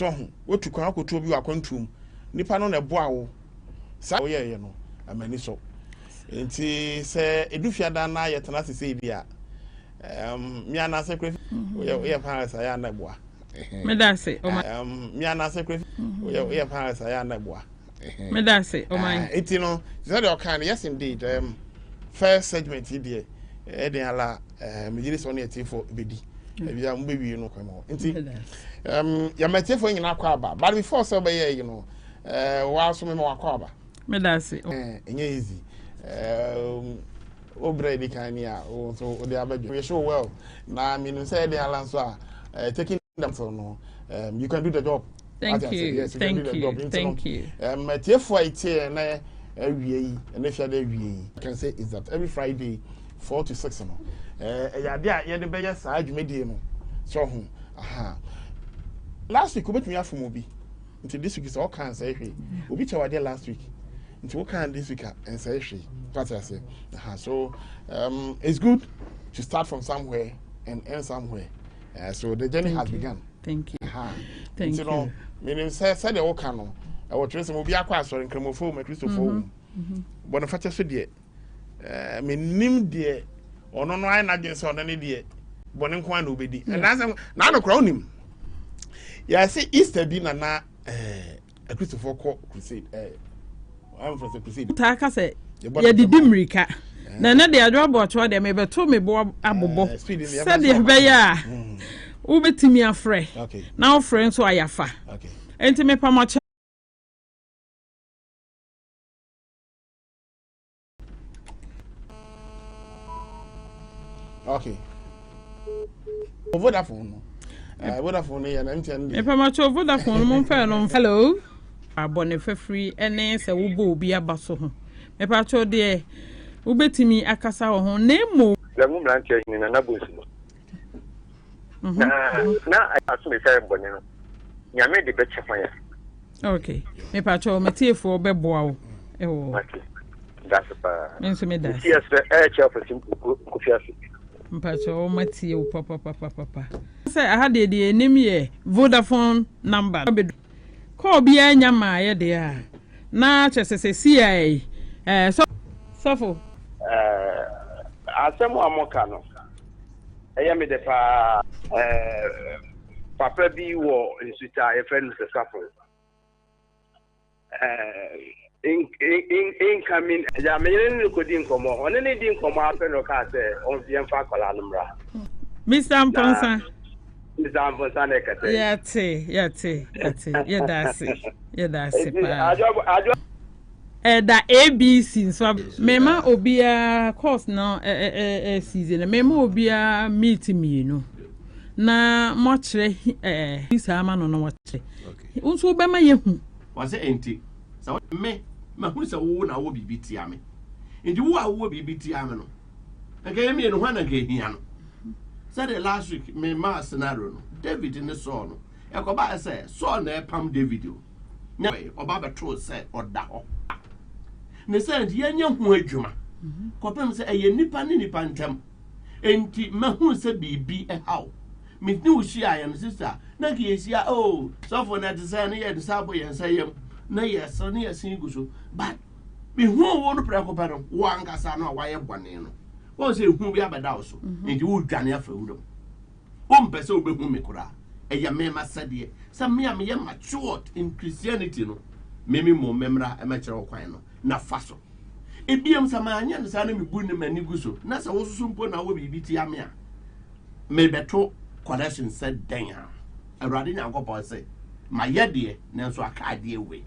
So ho wotu kwan akɔtu obi wɔ akwantuo mu, nipa no na ɛboa wo saa woyɛɛyɛ no amani so. Nti sɛ ɛdu fiada na yɛtena ase sɛ bi a me anaasɛ kora woyɛ parents a yɛ ana ɛboa. Meda ase. Me anaasɛ kora woyɛ parents a yɛ ana ɛboa. Meda ase, ɔman. Nti no sɛdeɛ ɔka no, yes indeed, first segment yi deɛ ɛden ala megyere sɛ ɔne atiefoɔ bɛdi ebia mobɛwie no kwan mu. Nti yɛma atiefoɔ nyinaa kɔ aba, but before sɛ wobɛyɛ yi no, waa so mema wakɔ aba. Meda ase. Ɛnyɛ easy. Wo berɛ di kan ni a wo nso wode abɛdwo. We show well na menim sɛ ɛden ala nso a taking them so no, you can do the job. Thank you. Yes, you thank can do the you. job. Nti Thank you. Atiefoɔ a ɛtie na awie yi, ɛne fiada awie yi, I can say is that every Friday 4 to 6 no, ɛyɛ ade a yɛde bɛyɛ saa dwumadie no sɛ ɔho aha. Last week wobɛtumi afom obi, nti this week sɛ ɔka nsɛe hwee. Obi kyɛ wadeɛ last week, nti woka this week a nsɛe hwee. Wate ase? Aha. So it's good to start from somewhere and end somewhere. So the journey Thank has you. begun. Thank you. Aha. Thank Nti no you. menim sɛ sɛdeɛ woka no ɛwɔ twerɛ sɛ obi akɔ asɔre, nkramofo mu, akristofoɔ wɔ mu, bɔnefakyɛ so deɛ, menim deɛ ɔno no ayɛ n'adwene sɛ ɔno ne deɛ bɔne nko ara na obɛdi. Ɛnaasɛ naano kora wonim yɛse Easter bi nana akristofoɔ kɔ crusade, amfrɛ sɛ crusade. Taa ka sɛ Yɛbɔ no yɛdedi ntɛm. mmirika na ɛnɛ deɛ adwo abɔtoa deɛ mebɛto me bo abobɔ Speed no yɛfa sɛdeɛ so. ɛbɛyɛ a wobɛtumi afrɛ na wofrɛ nso ayɛfa. Enti mepamɔkyɛ. Okay, Vodafone no, Vodafone no yɛ na MTN deɛ. Mepamɔkyɛ, Vodafone no momfɛ no. Hello, abɔne fafiri ne sɛ wobɔ obi aba so ho, mepakyɛw deɛ wobɛtumi akasa wɔ ho na mmom Lɛmu mmeranteɛ hene Nana Bonsu no. Na asomdwoeɛ ayɛ bɔne no, Nyame de bɛkyɛ hwan a? Ok, mepakyɛw, matiefoɔ bɛboa wo ɛwɔ. Mate. Dase paa. Me nso meda ase. Nti yɛsrɛ ɛyɛ kyerɛ ɔfɛsi Kofi ase. Mpakyɛw, matie wo papapapapa. Sɛ aha deɛ anim yɛ Vodafone number kɔɔ biara nya maayɛ deɛ a na kyerɛ sɛ cia ɛɛ sɔfo. Asɛm a moka no ɛyɛ me de paa. Papa bi wɔ nsuta a yɛfrɛ no sɛ Safo incoming agya. Me yere ne no kɔdi nkɔmmɔ, ɔne ne di nkɔmmɔ apɛ no ɔkaa sɛ yɛmfa akwadaa no mmra. Mr Mponsa. Mr Mponsa na ɛkɛsɛ. Yɛte, yɛte, yɛte. Yɛda ase, yɛda ase paa. Adwo. Ɛda ABC nso mema obiara course no ɛ ɛ season no, mema obiara meet mmienu na moakyerɛ ɛɛ saa ama no na wakyerɛ nso wobɛma yɛhu. Wɔsɛ nti sɛ me mahunu sɛ wo na wowɔ biribi tia me, nti wo a wowɔ biribi tia me no, nka yɛ mmienu hɔ na nka ehia no. Sɛdeɛ last week me maa scenario no, David ne Saul no, ɛkɔbaa sɛ Saul na ɛpam David o nya ɔba bɛtoo sɛ ɔda hɔ ne sɛ nti yɛnyɛ ho adwuma kɔpem sɛ ɛyɛ nipa ne nipa ntam. Nti mahunu sɛ biribi ɛhaw me ne wo hyia yɛn sister na nka yɛhyia o sɔfo na ɛte sɛ ne yɛde sa abɔ yɛn nsa yam na yɛsere ne yɛsen gu so, but mehu wo no prɛko pɛ no, wo ankasa no a wayɛ bɔne no, wɔn sɛ ehu bi abɛda wo so nti wodwane afa wuram, wompɛ sɛ wobɛhu me koraa. Ɛyɛ mema sɛdeɛ sɛ me a meyɛ matured in Christianity no, meme mmom memmra ɛmɛkyerɛ wo kwan no na fa so. Ebiam sɛ maanyɛ no saa na mebu ne m'ani gu so na sɛ wososo mpo na wɔ biribi tia me a, mebɛto correction sɛ dɛn a Awurade Nyankopɔn sɛ mayɛ deɛ nanso aka adeɛ wei.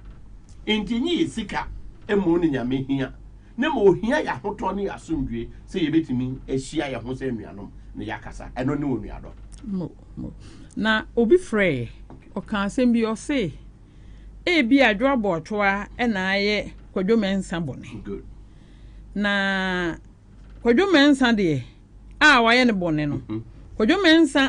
Nti nye yɛ sika mmom ne Nyame hia ne ma ohia yɛ ahotɔ ne yɛ asomdwe sɛ yɛbɛtumi ahyia yɛ ho sɛ anuanom na yɛakasa. Ɛno ne onuadɔ. Mo mo na obi frɛ ɔka asɛm bi, ɔse ebi adwo abɔɔtoa ɛna ayɛ Kwadwo Mɛnsa bɔne. Na Kwadwo Mɛnsa deɛ a wayɛ ne bɔne no, Kwadwo Mɛnsa.